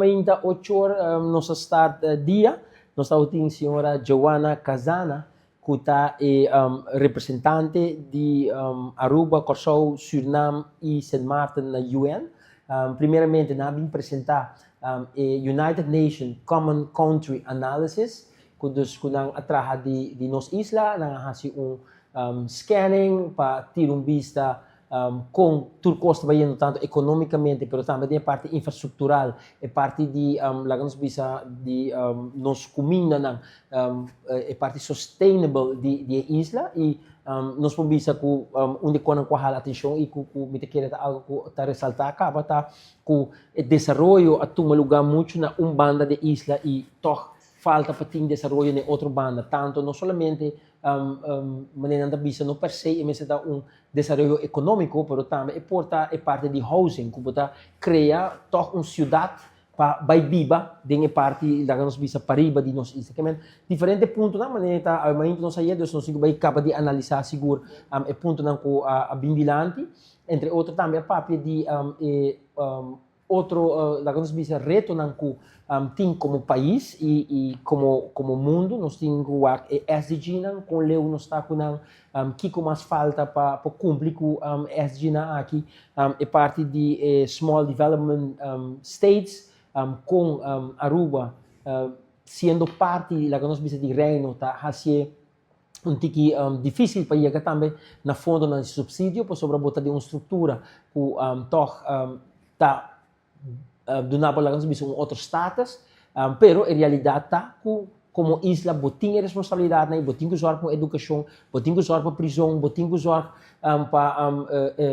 Awe mainta 8 or nos a start dia. Nos tabatin señora Joanna Casana, ku ta e representante di Aruba, Kòrsou, Surinam i Sint Maarten na UN. Primeramente, nan a bin presentá e United Nations Common Country Analysis, ku dus ku nan a traha di nos isla, nan a hasi un scanning pa tira un bista kon tur kos ta bayendo tantu ekonómikamente, pero tambe den e parti infrastruktural, e parti di laga nos bisa di nos kumindanan, e parti sustainable di e isla. I nos por bisa ku un di konan ku a hala atenshon i ku mi ta kere ta algu ku ta resaltá kaba ta ku e desaroyo a tuma lugá muchu na un banda di e isla i tòg falta pa tin desaroyo na e otro banda, tantu no solamente manera nan ta bisa, no per se e mester ta un desaroyo ekonómiko, pero tambe e por ta e parti di housing ku bo ta krea tòg un siudat pa bai biba den e parti, laga nos bisa, pariba di nos isla. Ke men diferente puntonan manera ta awe mainta nos a yega, dus nos tin ku bai kaba di analisá sigur e puntonan ku a bin dilanti. Entre otro tambe a papia di e otro, laga nos bisa, retonan ku tin komo pais i komo mundu. Nos tin ku wak e SDG-nan, kon leu nos ta ku nan, kiko mas falta pa por kumpli ku e SDG-nan aki, e parti di e Small Development States, kon Aruba siendo parti, laga nos bisa, di Reino ta hasié un tiki difísil pa yega tambe na fondonan di supsidio, pasobra bo ta den un struktura ku tòg ta duna bo, laga nos bisa, un otro status, pero e realidat ta ku komo isla bo tin e responsabilidatnan i bo tin ku zòrg pa un edukashon, bo tin ku zòrg pa prizon, bo tin ku zòrg pa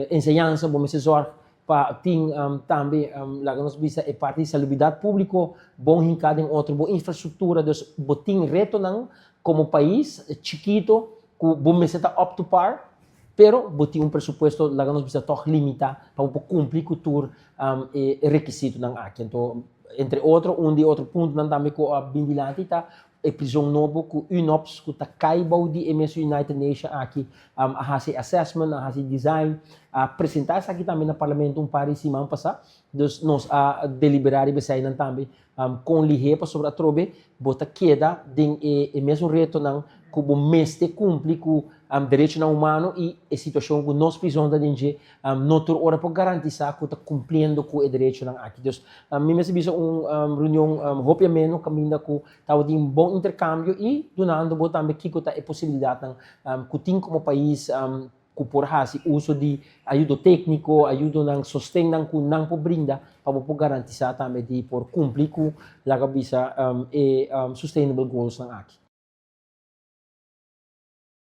enseñansa, bo mester zòrg pa tin tambe, laga nos bisa, e parti di salubridat públiko bon hinká den otro, bo infrastruktura. Dus bo tin retonan komo pais chikito ku bo mester ta up to par, pero bo tin un presupuesto, laga nos bisa, tòg limitá pa bo por kumpli ku tur e rekisitonan aki. Anto, entre otro, un di e otro puntonan tambe ku a bin dilanti ta e prizon nobo ku UNOPS, ku ta kai bou di e mesun United Nation aki, a hasi assessment, a hasi design, a presentá esaki tambe na Parlamento un par di siman pasá. Dus nos a deliberá riba eseinan tambe kon lihé, pasobra atrobe bo ta keda den e mesun retonan ku bo mester kumpli ku derechonan humano, i e situashon ku nos prizon ta den dje no tur ora por garantisá ku ta kumpliendo ku e derechonan aki. Dus mi mester bisa un reunion hopi ameno kaminda ku tabatin bon interkambio i dunando bo tambe kiko ta e posibilidatnan ku tin komo pais ku por hasi uso di ayudo tékniko, ayudonan, sostennan ku nan por brinda pa bo por garantisá tambe di por kumpli ku, laga bisa, e sustainable goalsnan aki.